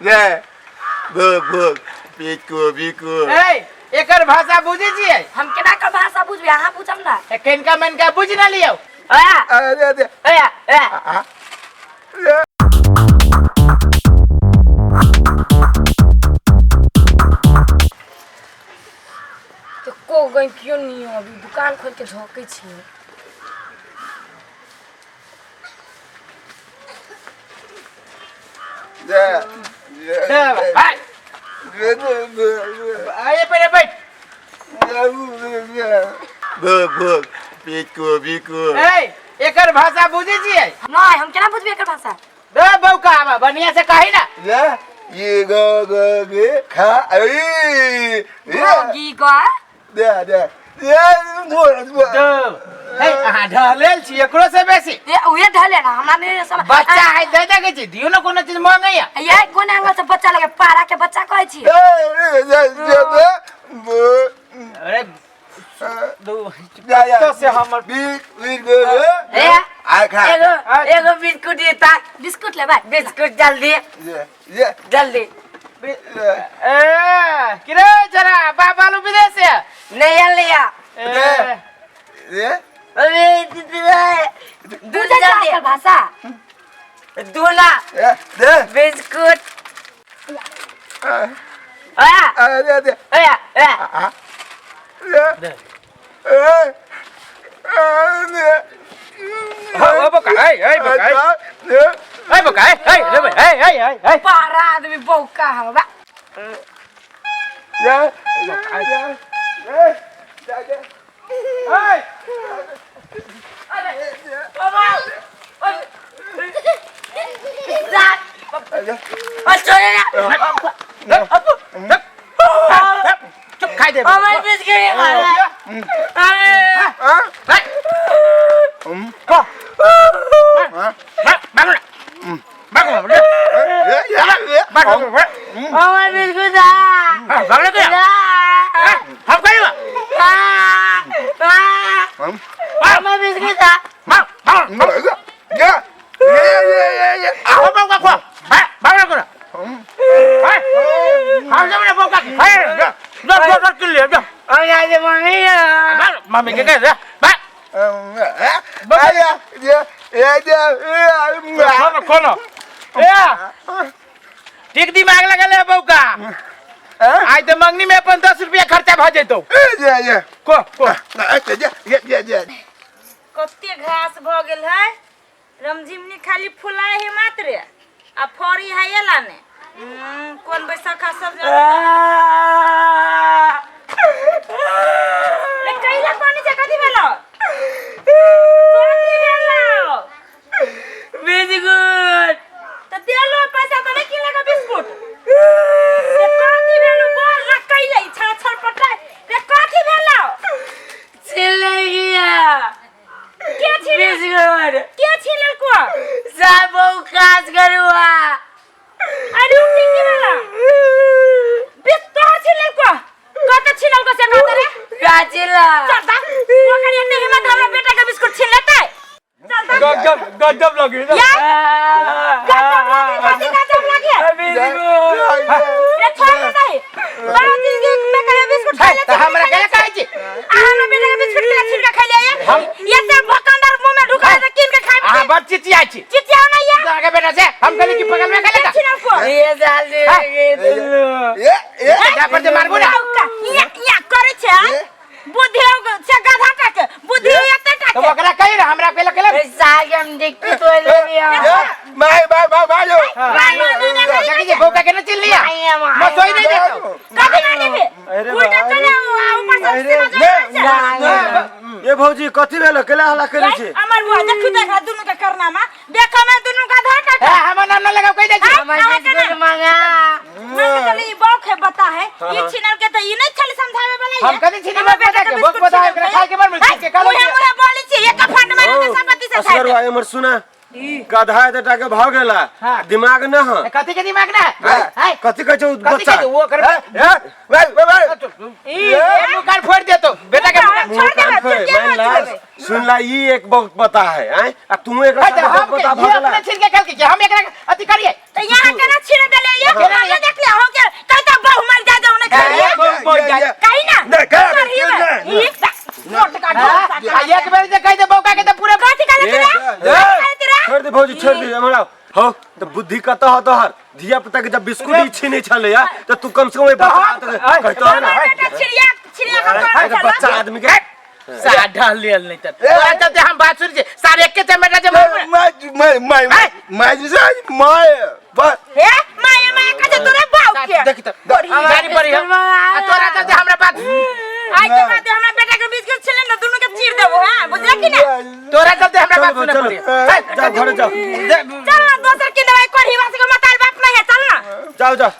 रे भोग भोग बिको बिको। ए, एकर भाषा बुझै छियै? हम केना के भाषा बुझबै, अहाँ बुझब ना। ए, कनिका मनिका बुझि ना लियौ। अरे अरे ए, रे। तो को गई क्यों नहीं हो, अभी दुकान खोल के झोंकै छी। रे भाई आइए, पहले बैठ। भोग भोग बिको बिको। ए, एकर भाषा बुझै छियै? नहीं, हम केना बुझबै एकर भाषा? दे बौका, आबा बढ़िया से कही ना। रे ये ग ग गे खा ए गोगी ग दे दे दे धो। दो हे, अहाँ ढहलेल छी एकरो से बेसी। ए, उहे ढले ना, हमरा नहीं समझ। बच्चा है, दे दे छी, दियो ना कोनो चीज मांगैया। ये कोन एंगल से बच्चा लगे? पारा के बच्चा कहै छी। ए दे दे दे अरे दू जा तो से हमर बी बी ग ए, आ खा। एगो एगो बिस्कुट देता। बिस्कुट लेबै? बिस्कुट जल्दी। ये ये। जल्दी। ए किरे जरा बाबालू विदेश से नहीं लिया। ए, ये अरे दूध। बुझै छी जल्दी एकर भाषा? दूला ए दे। बिस्कुट आ अरे दे। ए ए। आ ये ए ए। हो हो बौका, ए ए बौका, ए ए बौका, ए ए रे बे, ए ए ए ए। पारा आदमी बौका है बा। ये ये ये जा ए चुप, खाइ दे। हमारे बिस्कुट खा रहा है। अरे हमारे बिस्कुट आ हम कहियो। हमारे बिस्कुट आ। अरे मम्मी। मम्मी के कह दे। खोलो खोलो, ए ठीक दिमाग लगल है बौका। आइ तऽ मंगनी में अपन 10 रुपया खर्चा भऽ जेतौ। को को। कते घास भऽ गेल है, रमझिमनी खाली फुलाय है मात्र आ फड़ी है एला ने। कोन बैसाखा सब रे कैला कोनी छै? कथी भेलो? कथी भेलो? बिस्कुट। तऽ देलो पैसा तऽ नहि किनलक बिस्कुट रे। कथी भेलो बोल ना। कैला ई छड़ छड़ पटाय रे? कथी भेलो? छिल गया। के छीन बिस्कुट। के छीनलको? सब काज करुआ। अरे उठी, की भेलो? बिस तोहर छीनलको? कत छीनलको से कत रे? गाचिला। चल दा, ओकर एते हिम्मत, हमरा बेटा के बिस्कुट छीन लेतै? चल दा। गजब गजब लगी ना। या गजब लागी? कथी गजब लागी? बिस्कुट। रे छोड़ दे दही, बड़ा जिंदगी में कहियो बिस्कुट खा लेते। तऽ हमरा केला कहै छी? आ हमरा बेटा के बिस्कुट केला छीन के खा लिया? ये ते भकंदर मुंह में ढुका दे, कीन के खाइ। अहाँ बड़ चिचियाइ छी। चिचियाओ नहीं या। अहाँके बेटा से हम कहली कि बगल में खेले। छीनलको? ये जल्दी। जा पर जे मारबो ना। या या करै छै आ? बुद्धि छै गधा टा के बुद्धि एते टा तऽ के। ओकरा कही ना, हमरा केला केला। साग हम देखते तो लिया। देखी जे बौका के न चिल्ली लिया मसोई नहीं देतो। कथी माने बे? उल्टा चले आ ऊपर से सीमा जोड़ छै। ए भौजी, कथी भेल? केला हल्ला करै छी? अमर बुआ, देखू देख दुनू के करनामा देखो, मैं दुनू का धा ए, का। हमर नाम न लगाओ, कहि दै छी। हमारे बिस्कुट मंगा। मैं तो चली, ई बौख है, बता है ई छिनल के त ई नहीं छली समझावे वाला। हम कथी छिनी? बौक बता के, बौक बता, एकरा खाय के मन में के कालो। मुहे मुहे बोली छी, एक फंड मारे के संपत्ति से खाइ। असगर एमर सुना, गधा एते के भऽ गेला, दिमाग न ह? कथी के दिमाग ना है? कथी कहै छौ? कथी बच्चा के वो कर ई मुंह कान फोड़ देतो बेटा के मुंह कान। छोड़ कान देबे, खोल, चुप के मान ला, सुन ला, ई एक बहुत पता है आँय? आ तू एक है, तऽ बहुत हम पता के भऽ ई गेला। अपने छीन के खेलकै, हम एकरा अथी करिए? त यहाँ केना छीन देले ये? केना देख ले हो के कल तक बहु मर जा जाओ ने कहीं ना नहीं, कहीं ई नोट का आ एक बेर जे कहि दे बौका के त पूरा कथी कहले तोरा कथी कहले तोरा छोड़ दे भौजी, छोड़ दे हमरा। हो तो बुद्धि कत हो तोहर? धिया पुता के जब बिस्कुट ही छीने छले या तो तू कम से कम बच्चा कहतो है ना। बेटा छिड़िया छिड़िया का अरे कर बच्चा आदमी के साढ़ा लेल नहीं त तोरा चलते हम बात सुन छी सारे एके चमेटा जे मैं मैं मैं मैं मैं बस हे माया माया कहे तोरा बाप के देखी त गाड़ी पर आ तोरा चलते हमरा बात आई के बात हमरा बेटा के बीच के छले ना दोनों के चीर देबो। हां बुझला कि ना? तोरा चलते हमरा बात चलो सुने चलो पड़ी। जाओ घरे जाओ। चल ना दोसर के दवाई करही वासे के मताल बाप नहीं है, चल ना जाओ जाओ।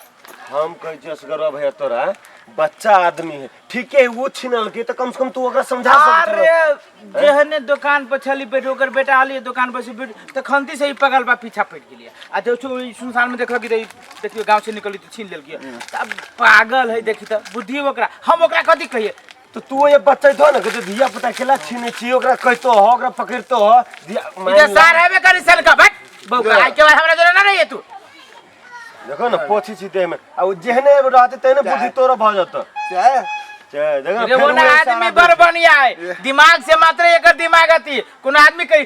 हम कहै छी असगरवा भैया, तोरा बच्चा आदमी है, ठीक है वो छिनल के तो कम से कम तू ओकरा समझा सकत। अरे जेहने दुकान पर छली बैठ ओकर बेटा आलिए दुकान पर से बैठ त खंती से ही पगल बा पीछा पड़ गेलिए आ देखो ई सुनसान में देखल कि देखियो गांव से निकली तो छीन लेल तब पागल है। देखी त बुद्धि ओकरा हम ओकरा कथी कहिए? तो तू ये बच्चा थो ना कि धिया पुता केला छीने छी, ओकरा कहतो हो, ओकरा पकड़तो हो। इधर सार हेबे करी सन का बट बौका आई के बाद हमरा जोरे ना रहिए तू। देखो ना पोछी छी देह में आ जेहने रहते तेहने बुद्धि तोरा भ जत। चाहे चाहे देखो रे वो ना आदमी बड़ बढ़िया है, दिमाग से मात्र एकर दिमाग अति कोनो आदमी के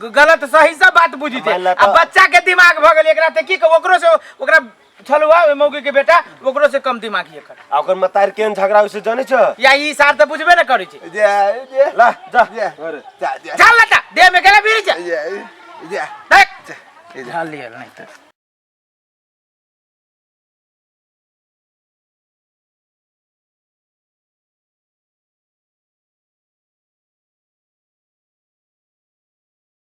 गलत सही सब बात बुझिते आ बच्चा के दिमाग भ गेल एकरा ते की ओकरो से ओकरा छलुआ ओइ मौगी के बेटा ओकरो से कम दिमाग ही एकर। आ ओकर मतार केहन झगड़ा होय से जानै छ? या ई सार त बुझबे न करै छै। जा जा ला जा जा जा चल लटा देह में गेला बीड़ी जा जा जा देख झाल लियल नहीं त।